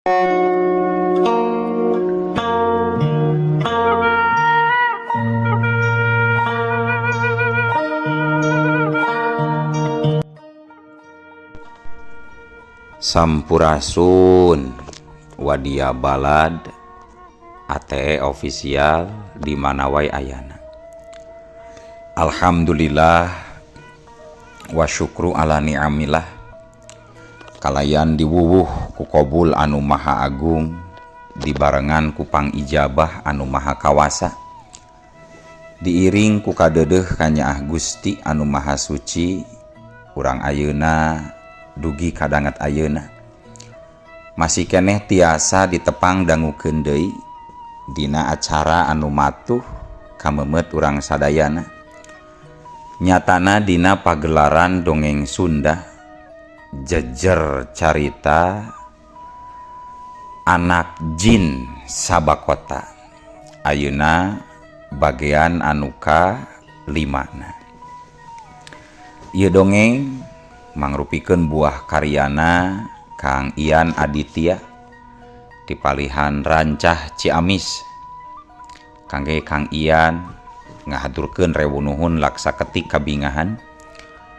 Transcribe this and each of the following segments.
Sampurasun Wadia Balad ATE official di mana wae ayana. Alhamdulillah wa syukru ala ni'amillah kalayan diwuwuh ku kobul anu maha agung dibarengan ku pangijabah anu maha kawasa diiring ku kadeudeuh kanyaah Gusti anu maha suci urang ayeuna dugi kadanget ayeuna masih keneh tiasa ditepang dangukeun deui dina acara anu matuh kamemet urang sadayana nyatana dina pagelaran dongeng Sunda jejer carita anak jin Sabakota ayeuna bagian anu ka 5. Ieu dongeng mangrupikeun buah karyana Kang Ian Aditya di palihan Rancah Ciamis. Kangge Kang Ian ngahaturkeun rewu nuhun laksa ketik kabingahan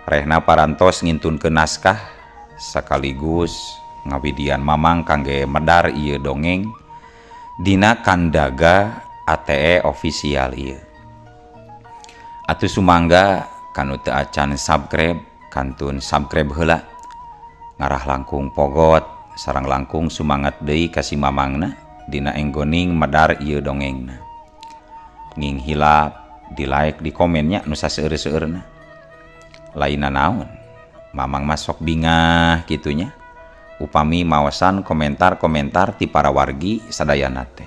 rehna parantos ngintunkeun naskah sekaligus ngawidian mamang kangge medar ieu dongeng dina kandaga ATE official ieu. Atuh sumangga kanu teu acan subscribe kantun subscribe heula ngarah langkung pogot sareng langkung sumangat deui ka si mamangna dina enggoning medar ieu dongengna. Nging hilap di like di komennya nu saseueur-seueurna. Lainna naon mamang masok bingah kitunya upami maosan komentar-komentar ti para wargi sadayana teh.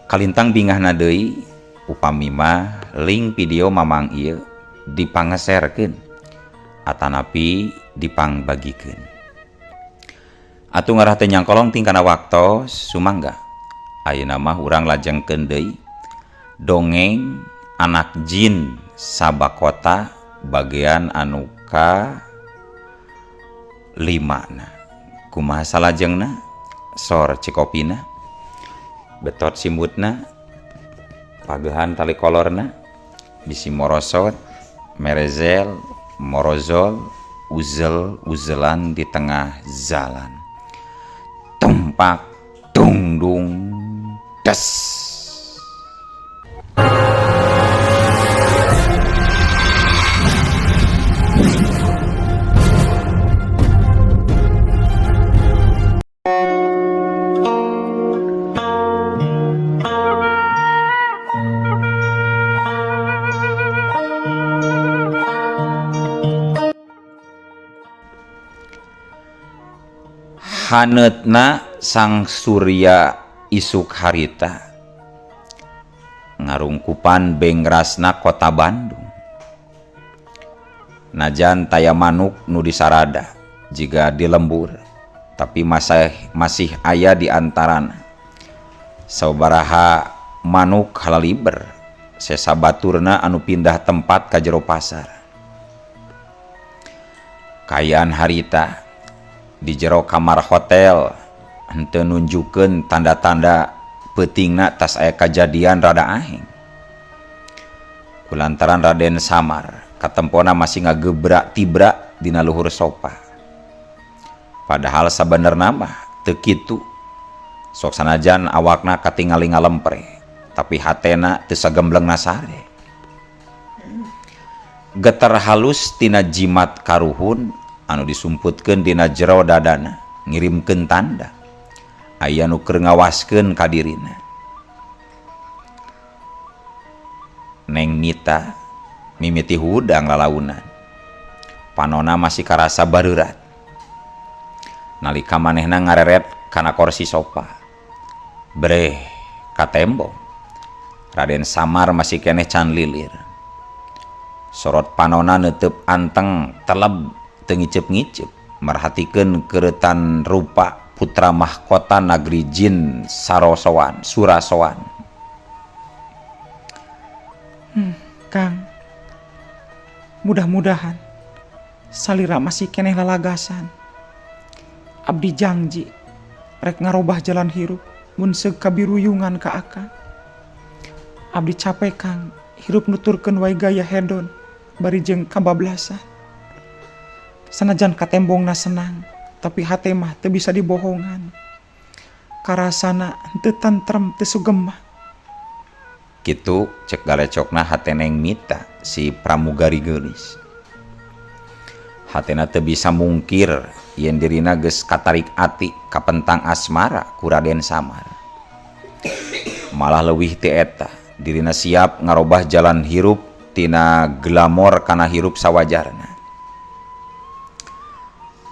Kalintang bingahna deui upami mah link video mamang ieu dipangeserkeun atanapi dipangbagikeun. Atuh ngarah teh nyangkolong tingkana waktos sumangga ayeuna mah urang lajengkeun deui dongeng anak jin Sabakota bagian anu ka 5. Kumaha salajengna sor cikopina betot simbutna pagehan tali kolorna bisi morosot merezel morozol uzel uzelan di tengah jalan tumpak tungdung des. Haneutna sang surya isuk harita ngarungkupan bengrasna kota Bandung. Najan taya manuk nu disarada jiga di lembur, tapi masih aya di antarana. Sabaraha manuk halaliber sesa baturna anu pindah tempat ka jero pasar. Kaayaan harita di jero kamar hotel henteu nunjukeun tanda-tanda peutingna tas aya kajadian rada aheng. Kulantaran Raden Samar katempona masih ngagebrak tibra dina luhur sofa. Padahal sabenerna mah teu kitu. Sok sanajan awakna katingali ngalempre, tapi hatena teu sagemblengna sare. Getar halus tina jimat karuhun anu disumputkeun dina jero dadana ngirimkeun tanda aya nu keur ngawaskeun ka dirina. Neng Mita mimiti hudang lalaunan panona masih karasa bareurat nalika manehna ngareret kana kursi sofa breh ka tembok. Raden Samar masih keneh can lilir sorot panona neuteup anteng teleb teu ngiceup-ngiceup merhatikeun keureutan rupa putra mahkota nagri jin Sarosowan Surasowan. Kang, mudah-mudahan salira masih keneh lalagasan. Abdi janji Rek ngarobah jalan hirup mun seug kabiruyungan ka Akang. Abdi capek, Kang, hirup nuturkeun wae gaya hedon bari jeung kabablasan. Sanajan katembongna senang, tapi hate mah teu bisa dibohongan. Karasana henteu tentrem, teu sugema. Kitu cek galecokna hate Neng Mita, si pramugari geulis. Hatena teu bisa mungkir yen dirina geus katarik ati, kapentang asmara ku Raden Samar. Malah leuwih ti eta, dirina siap ngarobah jalan hirup tina glamor kana hirup sawajarna.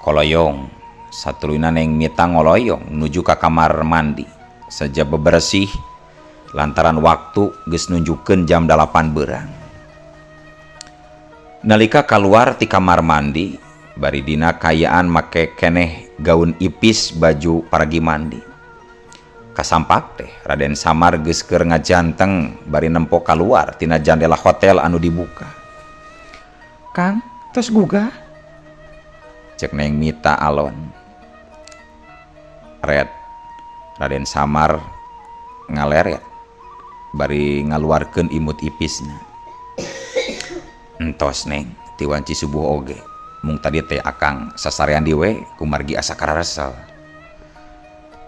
Koloyong satuluyna Neng Mita ngoloyong nuju ka kamar mandi saja bebersih lantaran waktu geus nunjukkeun jam 8 beurang. Nalika kaluar ti kamar mandi bari dina kaayaan make keneh gaun ipis baju paragi mandi. Kasampak teh Raden Samar geus keur ngajanteng bari nempo kaluar tina jandela hotel anu dibuka. Kang, tos gugah? Cek Neng Mita alon. Red Raden Samar ngaleret bari ngaluarkeun imut ipisna. Entos, Neng, ti wanci subuh oge. Mung tadi teh akang sasarean di we kumargi asa kararesel.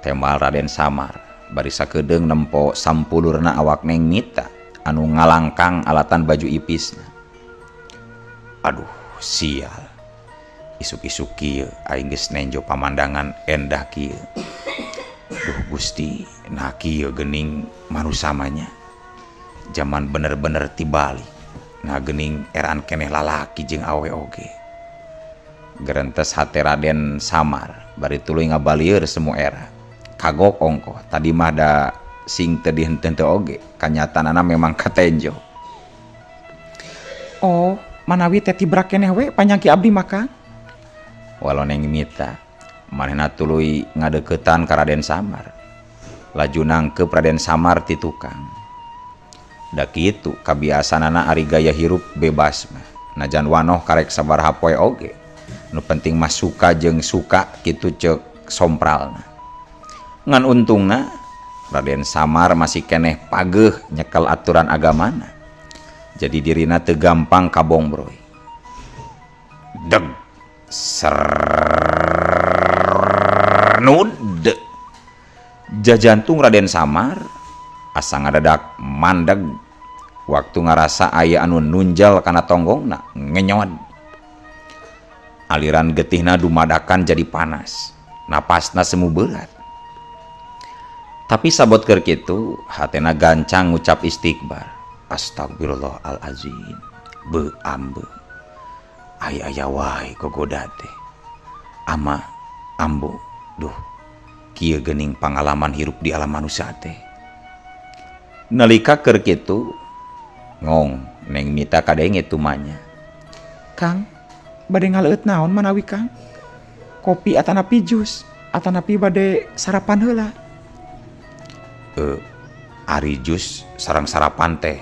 Tembal Raden Samar bari sakedeung nempo sampulurna awak Neng Mita anu ngalangkang alatan baju ipisna. Aduh, sial. Isuk-isuk kieu aing geus nenjo pamandangan endah kieu. Duh Gusti, nah kieu geuning manusa mah nya. Zaman bener-bener tibalik. Nah geuning eraan keneh lalaki jeung awe oge. Gerentes hate Raden Samar bari tuluy ngabalieur semu era. Kagok ongkoh tadi mah da sing teu dihenteu oge, kanyataanana memang katenjo. Oh, manawi teh tibrak keneh we panyangki abdi mah, Kang. Walau Neng Mita manehna tuluy ngadeuketan ka Raden Samar. Laju nangkep Raden Samar ti tukang. Da kitu kabiasaanana ari gaya hirup bebas mah. Najan wanoh karek sabaraha poe oge. Nu penting mah suka jeung suka, kitu ceuk sompralna. Ngan untungna Raden Samar masih keneh pageuh nyekel aturan agamana. Jadi dirina teu gampang kabongbroy. Deg sernud jajantung Raden Samar asa ngadadak mandeg waktu ngarasa aya anu nunjal kana tonggongna, ngenyod. Aliran getihna dumadakan jadi panas, napasna semu berat. Tapi sabot keur kitu hatena gancang ngucap istighbar. Astagfirullahalazim, be ambe, aya aya wae gogoda teh, ama ambo. Duh, kieu geuning pangalaman hirup di alam manusia teh. Nalika keur kitu ngong, Neng Mita kadenge tumanya. Kang, bade ngaleueut naon manawi, Kang? Kopi atanapi jus atanapi bade sarapan heula? Ari jus sareng sarapan teh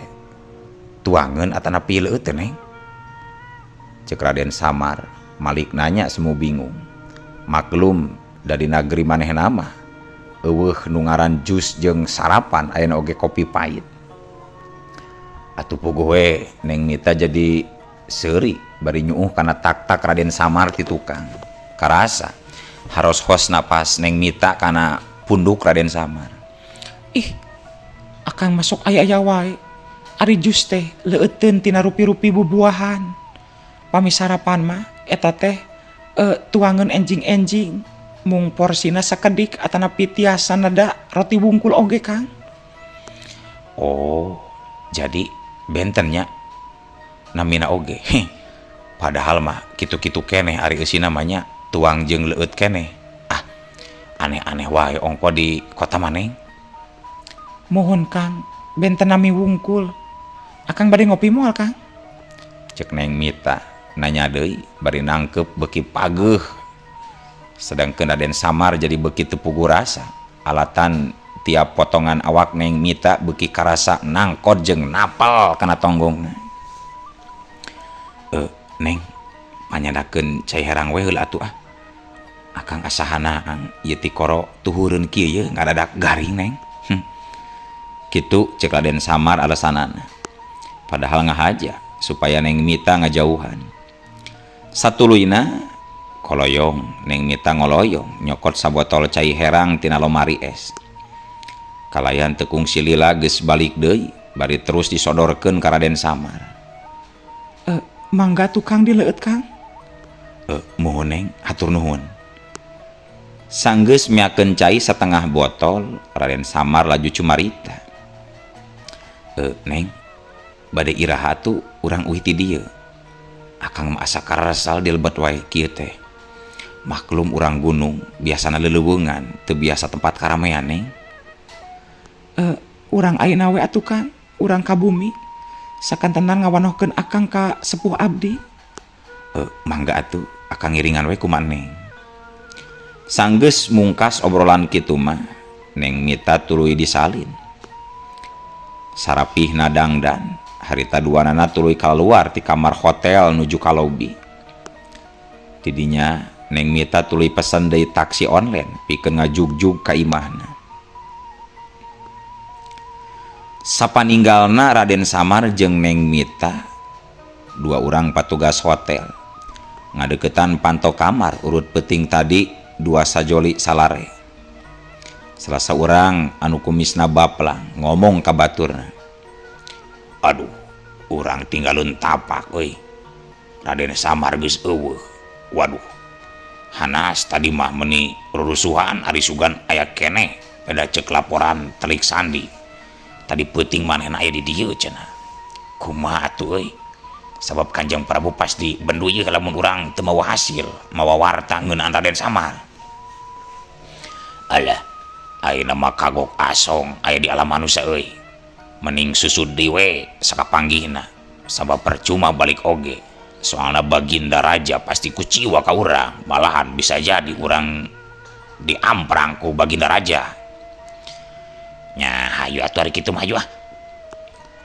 tuangeun atanapi leueut teh, Neng? Cek Raden Samar malik nanya semu bingung. Maklum dari negeri manehna mah euweuh nu ngaran jus jeung sarapan, aya oge kopi pahit. Atuh puguh we Neng Mita jadi seuri bari nyuuh kana tak-tak Raden Samar ti tukang. Karasa haros hos napas Neng Mita kana punduk Raden Samar. Ih, Akang masuk aya-aya wae. Ari jus teh leueuteun tina rupi-rupi bubuahan. Pami sarapan mah eta teh tuangeun enjing-enjing. Mung porsina sakedik atanapi tiasa neda roti wungkul oge, Kang. Oh, jadi benten nya namina oge. Heh, padahal mah kitu-kitu keneh ari eusina mah nya, tuang jeung leueut keneh. Ah, aneh-aneh wae ongko di kota maneng. Mohon, Kang, benten nami wungkul. Akang bade ngopi moal, Kang? Cek Neng Mita nanya deui bari nangkep beuki pageuh. Sedangkan Raden Samar jadi beuki teu puguh rasa. Alatan tiap potongan awak Neng Mita beuki karasa nangkot jeung napel kana tonggongna. Neng, panyandakeun cai herang we heula atuh ah. Akang asa hanaang ieu tikoro tuhureun kieu ye ngadadak garing Neng. Kitu cek Raden Samar alasanana. Padahal ngahaja supaya Neng Mita ngajauhan. Satuluyna koloyong Neng Mita ngoloyong nyokot sabotol cai herang tina lomari es. Kalayan teu kungsi lila geus balik deui bari terus disodorkeun ka Raden Samar. Mangga tukang dileueut Kang. Muhun Neng, hatur nuhun. Sanggeus miakeun cai satengah botol, Raden Samar laju cumarita. Neng, bade iraha tuh urang uih ti dieu. Akang mah asa karesal dilebet wae kieu teh. Maklum urang gunung, biasana leleuweungan, teu biasa tempat karamean Neng. Urang ayeuna we atuh Kang, urang ka bumi. Sakantenan ngawanohkeun akang ka sepuh abdi. Mangga atuh, akang ngiringan we kumaha Neng. Sanggeus mungkas obrolan kitu mah, Neng Mita tuluy disalin. Sarapihna dangdan, harita duanana tuluy kaluar ti kamar hotel nuju ka lobi. Tidinya Neng Mita tuluy pesen deui taksi online pikeun ngajugjug ka imahna. Sapaninggalna Raden Samar jeung Neng Mita, dua urang patugas hotel ngadeukeutan panto kamar urut peuting tadi dua sajoli salare. Salah saurang anu kumisna baplang ngomong ka baturna. Aduh, urang tinggalun tapak euy. Raden Samar geus eueuh. Waduh. Hanas tadi mah meuni rurusuhan ari sugan aya keneh beda cek laporan telik sandi. Tadi peuting manehna aya di dieu cenah. Kumaha atuh euy? Sabab Kanjeng Prabu pasti bendu ieu lamun urang teu mawa hasil, mawa warta ngeunaan Raden Samar. Alah, ayeuna mah kagok asong aya di alam manusia euy. Mending susud deui we sakapanggihna, sabab percuma balik oge. Soalna baginda raja pasti kuciwa ka urang, malahan bisa jadi urang diamprang ku baginda raja. Nya hayu atuh ari kitu mah hayu ah.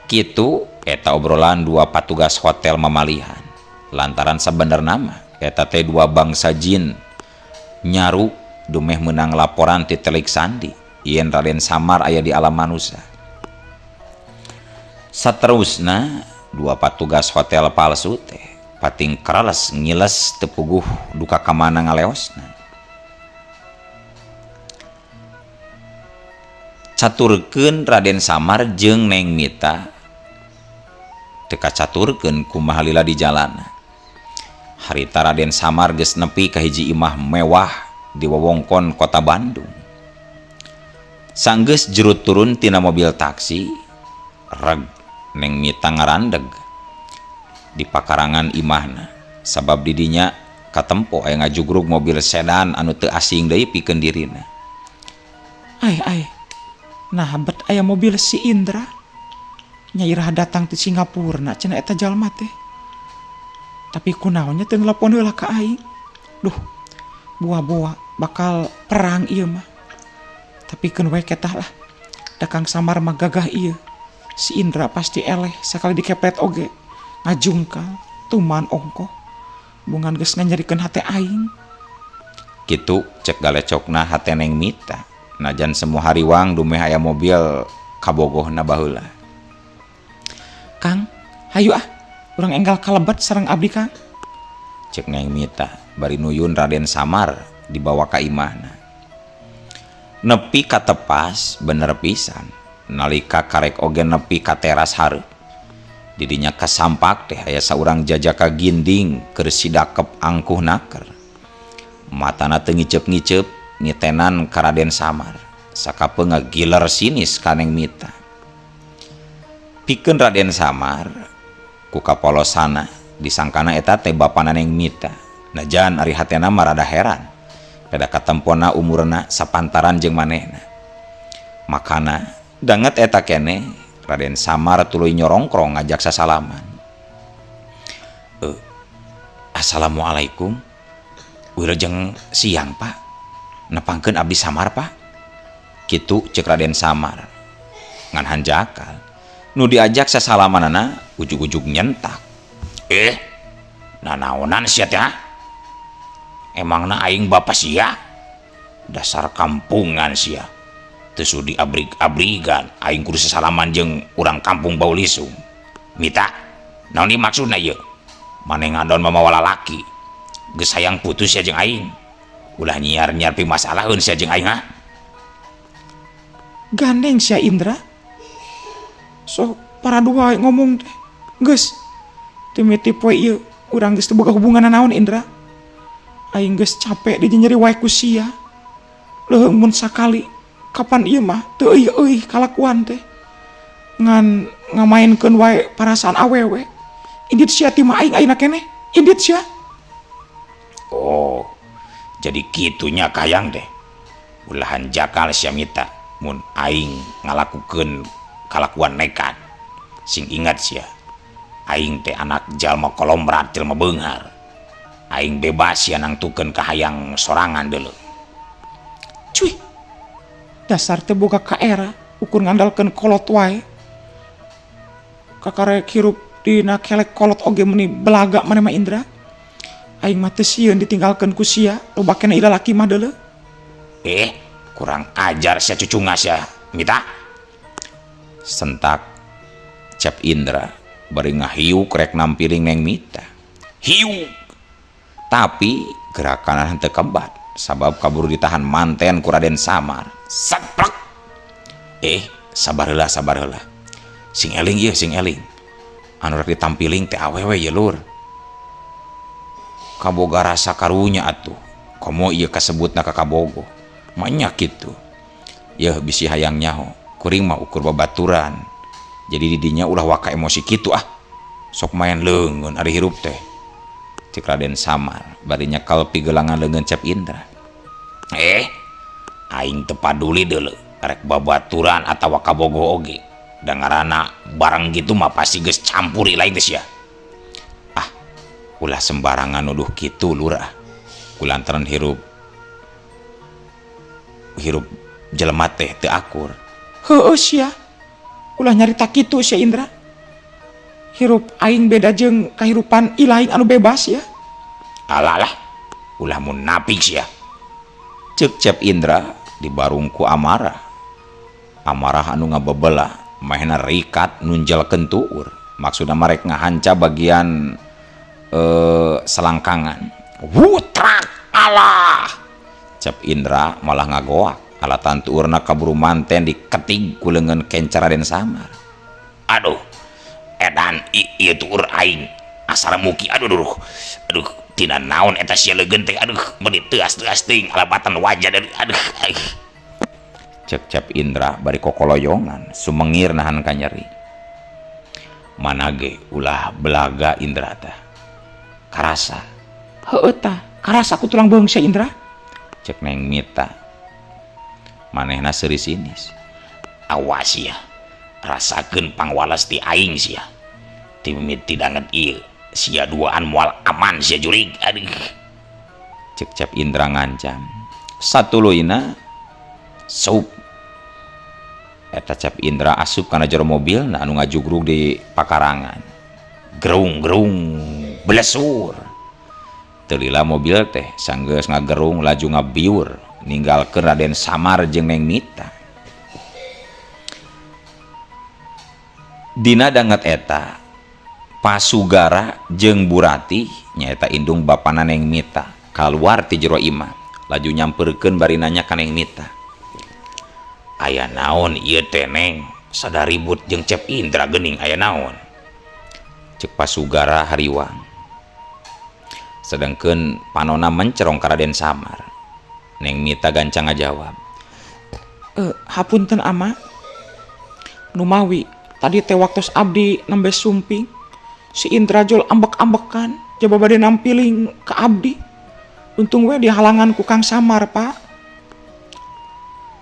Kitu eta obrolan dua patugas hotel mamalihan. Lantaran sabenerna mah eta teh dua bangsa jin nyaru dumeh menang laporan ti telik sandi yen Raden Samar aya di alam manusia. Saterusna dua patugas hotel palsu teh pating kerales ngiles teu puguh duka ka mana ngaleosna. Caturkeun Raden Samar jeung Neng Mita teu kacaturkeun kumaha lila di jalana. Harita Raden Samar geus nepi ka hiji imah mewah di wewengkon kota Bandung. Sanggeus jerut turun tina mobil taksi, reg Neng Mita ngarandeg di pakarangan imahna, sabab didinya katempo aya ngajugrug mobil sedan anu teu asing deui pikeun dirina. Ai ai, nah bet aya mobil si Indra. Nyairah datang ti Singapura cenah eta jalma teh. Tapi kunaonnya teu nelepon heula ka aing. Duh, buah-buah bakal perang ieu mah. Tapi keun we ketah lah. Da Kang Samar mah gagah ieu. Si Indra pasti eleh sakali dikepret oge. Ngajungkal, tuman ongkoh. Bungan geus nganyerikeun hate aing. Kitu cek galecokna hate Neng Mita. Najan semua hariwang dumeh aya mobil kabogohna baheula. Kang, hayu ah, urang enggal kalebet sareng abdi Kang. Cek Neng Mita bari nuyun Raden Samar dibawa ka imahna. Nepi katepas bener pisan nalika karek oge nepi ka teras hareup. Didinya kasampak teh aya saurang jajaka ginding keur sidakep angkuh naker. Matana teu ngiceup-ngiceup nitenan ka Raden Samar. Sakapeung ngagiler sinis ka Neng Mita. Pikeun Raden Samar ku kapolosana disangkana eta teh bapana Neng Mita. Najan ari hatena mah rada heran. Peda katempona umurna sapantaran jeung manehna. Makana danget eta keneh Raden Samar tuluy nyorongkrong ngajak sasalaman. Assalamualaikum. Wilujeng siang Pak. Nepangkeun abdi Samar Pak. Kitu cek Raden Samar. Ngan hanjakal. Nu diajak sasalamanana ujug-ujug nyentak. Nanaonan sia teh? Emangna aing bapa sia? Dasar kampungan sia. Teu sudi abrig-abrigan aing kudu sasalaman jeung urang kampung bau lisung. Mita, naon ieu maksudna ieu? Maneh ngadon mamawa lalaki. Geus hayang putus sia jeung aing. Ulah nyiar-nyiar pimasalaheun sia jeung aing ha. Gandeng sia Indra. Sok paradua ngomong teh. Geus timiti poe ieu urang geus teu boga hubungan nanaon Indra. Aing geus capek dinyeri wae ku sia. Leuheung mun sakali kapan ieu mah teu euy-euy kalakuan teh. Ngan ngamaenkeun wae parasaan awewe. Indit sia ti mah aing ayeuna keneh. Indit sia. Oh, jadi kitunya kayang deh. Ulahan jakal sia Mita mun aing ngalakukeun kalakuan nekat. Sing ingat sia, aing teh anak jalma kolomrat jelma beunghar. Aing bebas sia nangtukeun kahayang sorangan deuleu. Cuy, dasar teh boga kaera ukur ngandalkeun kolot wae. Kakarek hirup dina kelek kolot oge meuni belaga maneh mah Indra. Aing mah teu sieun ditinggalkeun ku sia, loba keneh lalaki mah deuleu. Kurang ajar sia cucunga sia, Mita. Sentak Cep Indra bari ngahiuk rek nampiling Neng Mita. Hiuk. Tapi gerakan henteu kebat sabab kaburu ditahan manten ku Raden Samar. Saplak. Sabar heula, sabar heula. Sing eling ieu, sing eling. Anu rek ditampiling teh awewe ye lur. Kaboga rasa karunya atuh. Komo ieu kasebutna ka kabogo. Manya kitu. Yeuh bisi hayang nyaho. Kuring mah ukur babaturan. Jadi didinya ulah waka emosi kitu ah. Sok main leungeun ari hirup teh. Cek Raden Samar bari nyekel pigelangan leungeun Cep Indra. Aing teu paduli deuleu rek babaturan atawa kabogo oge. Da ngaranna barang gitu mah pasti geus campur lain geus sia. Ah, ulah sembarangan nuduh kitu lurah. Kulantaran hirup jelema teh teu akur. Heueuh sia. Ulah nyarita kitu sia Indra. Hirup aing beda jeung kahirupan ilaing anu bebas ya. Alalah, ulah munafik sia. Ceuk Cep Indra dibarung ku amarah. Amarah anu ngabebelah, mahena rikat nunjelkeun tuur. Maksudna marek ngahanca bagian selangkangan. Wutrak alah. Cep Indra malah ngagoak. Alatan tuurna kaburu manten diketig ku leungeun kenca Raden Samar. Aduh, edan ieu tuur aing asal muki aduh aduh aduh tina naon eta sia leugeun teh aduh meuni teuas-teuas teuing alabatan wajah aduh aduh. Cek Cep Indra bari kokoloyongan sumengir nahan kanyeri. Mana ge ulah belaga Indra tah. Karasa. Heueuh tah, karasa ku tulang beung sia Indra. Cek Neng Mita. Manehna seuri sinis. Awas sia, rasakeun pangwalas ti aing sia. Ti mimiti danget ieu, sia duaan moal aman sia jurig. Aduh. Cek Cep Indra ngancam. Satuluyna sup. Eta Cep Indra asup kana jero mobilna anu ngajugrug di pakarangan. Gerung-gerung blesur. Teu lila mobil teh sanggeus ngagerung laju ngabiur ninggalkeun Raden Samar jeung Neng Mita. Dina danget eta Pasugara jeung Burati nyaeta indung bapana Neng Mita kaluar ti jero imah laju nyamperkeun bari nanya ka Neng Mita. Aya naon ieu teh Neng? Sada ribut jeung Cep Indra geuning aya naon? Cek Pasugara hariwang. Sedangkeun panona mencerong ka Raden Samar. Neng Mita gancang ngajawab. Hapunten ama. Numawi tadi teh waktos abdi nembe sumping si Indra jol ambek-ambekan coba bade nampiling ke abdi. Untung we dihalangan ku Kang Samar, Pak.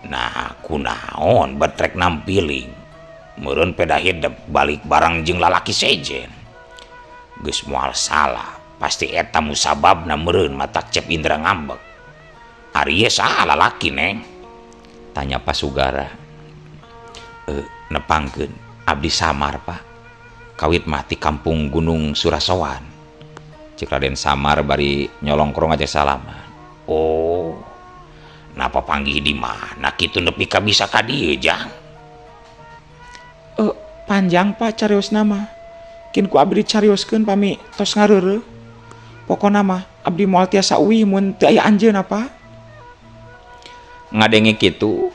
Nah, kunaon betrek nampiling. Meureun peda hidep balik barang jeung lalaki sejen. Geus moal salah, pasti eta musababna meureun matak Cep Indra ngambek. Ari ye saha lalaki, Neng? Tanya Pasugara. Nepangkeun abdi Samar, Pak. Kawit mah ti kampung Gunung Surasowan. Cek Raden Samar bari nyolongkrong aja salaman. Oh, napa panggih di mana kitu nepi ka bisa ka dieu, Jang? Panjang Pak cariosna mah. Kin ku abdi dicarioskeun pami tos ngareureuh. Pokona mah abdi moal tiasa uih mun teu aya anjeunna, Pak. Ngadenge kitu,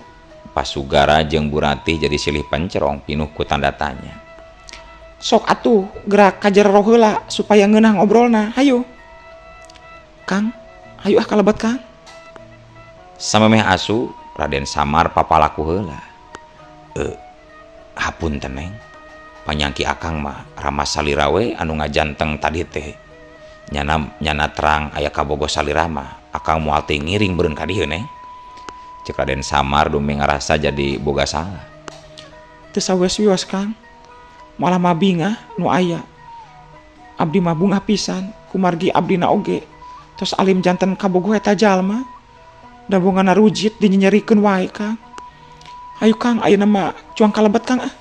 Pasugara jeung Buratih jadi silih pencerong pinuh ku tanda tanya. Sok atuh gerak ka jero heula supaya ngeunah ngobrolna. Hayu. Kang, hayu ah kalebet, Kang. Samemeh asu, Raden Samar papalaku heula. Hapunten Neng, panyangki akang mah Rama salira we anu ngajanteng tadi teh. Nyana nyana terang aya kabogoh salira mah, akang moal teu ngiring beureun ka dieu, Neng. Cek Raden Samar dumeh ngarasa jadi boga salah. Teu sawios-wios, Kang. Malah mah bingah nu aya. Abdi mah bungah pisan kumargi abdina oge tos alim janten kabogoh eta jalma. Da bongana rujit dinyenyerikeun wae, Kang. Hayu Kang, ayeuna mah cuang kalebet, Kang ah.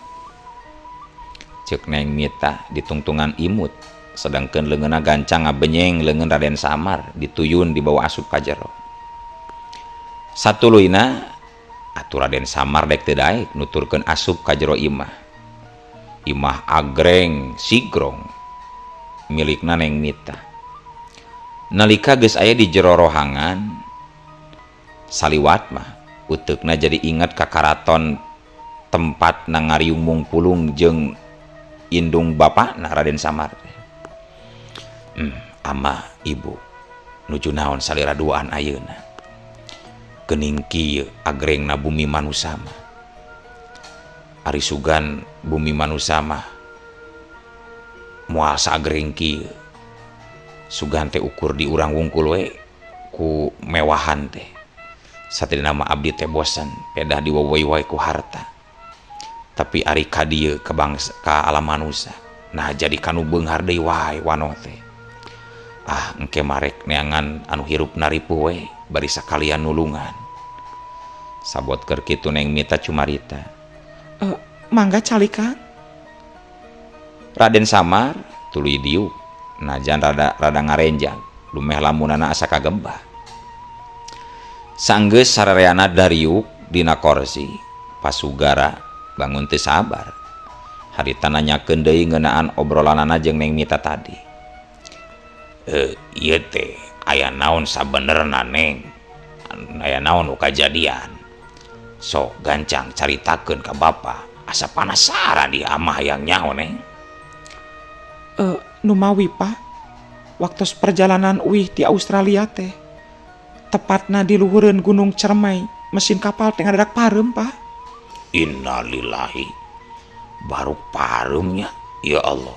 Cek Neng Mita ditungtungan imut, sedangkan leungeunna gancang ngabenyeng leungeun Raden Samar dituyun dibawa asup ka jero. Satuluyna atuh Raden Samar dek teu daek nuturkeun asup ka jero imah. Imah agreng sigrong milikna Neng Mita. Nalika geus aya di jero rohangan saliwat mah uteukna jadi inget ka karaton tempat na ngariung mungpulung jeung indung bapakna Raden Samar. Ama ibu nuju naon salira duaan ayeuna. Geuning kieu agrengna bumi manusa mah. Ari sugan bumi manusa mah moal sagreng kieu. Sugan teh ukur di urang wungkul we ku mewahan teh. Sateuacanna mah abdi teh bosan pedah diwowoy wae ku harta. Tapi ari ka dieu ka bangsa ka alam manusa nah jadi kanu beunghar deui wae wanoh teh. Ah, engke marek neangan anu hirup naripuh we bari sakalian nulungan. Sabot keur kitu Neng Mita cumarita. Mangga calik, Kang. Raden Samar tuluy diuk najan rada rada ngarenjang lumeh lamunana asa kagemba. Sanggeus sarereana dariuk dina korsi, Pasugara bangun teu sabar. Harita nanyakeun deui ngeunaan obrolanana jeung Neng Mita tadi. Ieu teh aya naon sabenerna, Neng? Aya naon nu kajadian? Sok gancang caritakeun ka bapa. Asa penasaran di amah hayang nyaho, Neng. Numawi Pak, waktu perjalanan uih di Australia teh tepatna di luhureun Gunung Cermai, mesin kapal teh ngadadak pareum, Pak. Innalillahi. Baru pareumnya, ya Allah.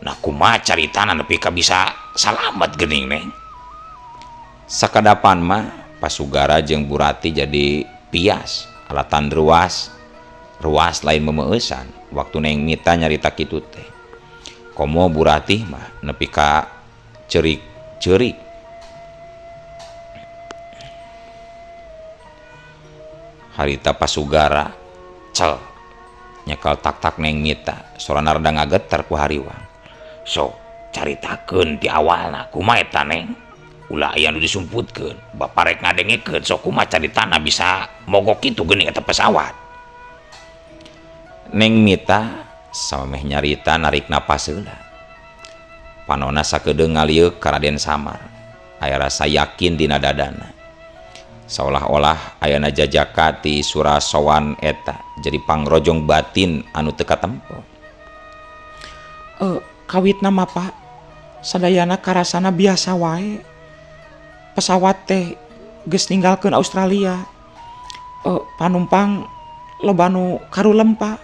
Nah, kumaha caritana nepi ka bisa salamet geuning, Neng? Sakadapan mah Pasugara jeung Burati jadi pias alatan ruas ruas lain memeueusan waktu Neng Mita nyarita kitu teh. Komo Buratih mah nepi ka ceurik-ceurik. Harita Pasugara cel nyekel tak-tak Neng Mita sorana rada ngageter ku hariwang. Sok caritakeun ti awalna kumaha eta, Neng? Ulah aya nu disumputkeun. Bapa rek ngadengekeun sok kumaha caritana bisa mogok kitu geuning eta pesawat. Neng Mita samemeh nyarita narik napas heula. Panona sakedeung ngalieuk ka Raden Samar. Aya rasa yakin dina dadana. Saolah-olah ayana jajaka ti surasowan eta jadi pangrojong batin anu teu katempo. Kawitna mah Pak, sadayana karasana biasa wae. Pesawat teh geus ninggalkeun Australia. Panumpang loba nu karulem, Pak.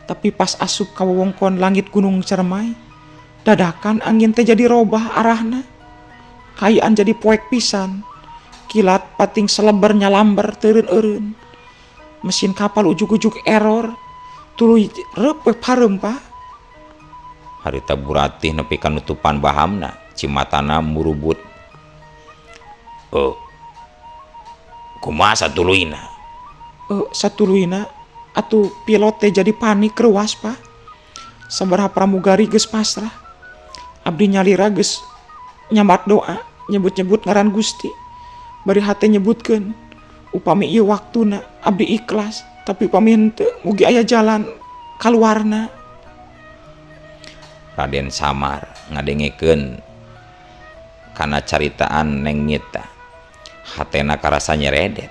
Tapi pas asup ka wewengkon langit Gunung Cermai, dadakan angin teh jadi robah arahna. Kaayaan jadi poek pisan. Kilat pating seleber nyalamber teureun-eureun. Mesin kapal ujug-ujug error, tuluy reup we pareum, Pak. Harita Buratih nepi ka nutupan bahamna, cimatana murubut. Kumaha satuluyna? Satuluyna atuh pilot teh jadi panik reuas, Pak. Sabaraha pramugari geus pasrah. Abdi nyalira geus nyambat doa, nyebut-nyebut ngaran Gusti. Bari hate nyebutkeun, upami ieu waktuna abdi ikhlas, tapi upami henteu mugi aya jalan kaluarna. Raden Samar ngadengekeun kana caritaan Neng Mita. Hatena karasa nyeredet,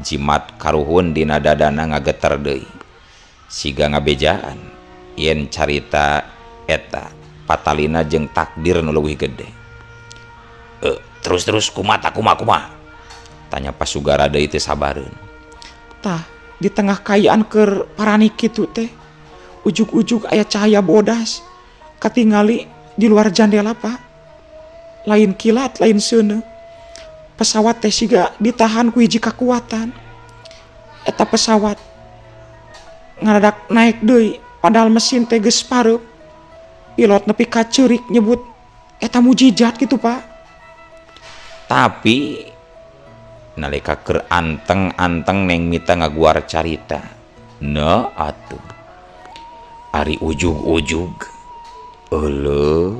jimat karuhun dina dadana ngageter deui. Siga ngabejaan yen carita eta patalina jeung takdir nu leuwih gede. Terus-terus kumaha kumaha kumaha? Tanya Pasugara deui teu sabareun. Tah, di tengah kaayaan keur paranik kitu teh, ujug-ujug aya cahaya bodas katingali di luar jandela, Pak. Lain kilat, lain seuneu. Pesawat teh siga ditahan ku hiji kakuatan. Eta pesawat ngadadak naik deui padahal mesin teh geus pareup. Pilot nepi ka ceurik nyebut eta mujijat gitu, Pak. Tapi nalika keur anteng-anteng Neng Mita ngaguar carita. Nah atuh. Ari ujug-ujug. Euleuh.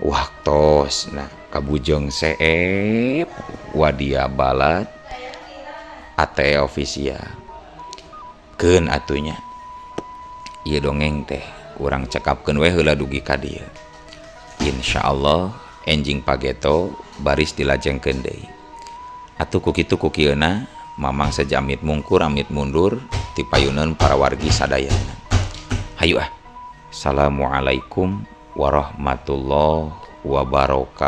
Waktosna kabujeng seep wadia balad ate official. Keun atunya. Ieu dongeng teh urang cekapkeun we heula dugi ka dieu. Insyaallah enjing pageto baris dilajengkeun deui. Atuh ku kitu ku kieuna Mamang seja amit mungkur amit mundur ti payuneun para wargi sadayana. Hayu ah. Assalamualaikum warahmatullahi wabarakatuh.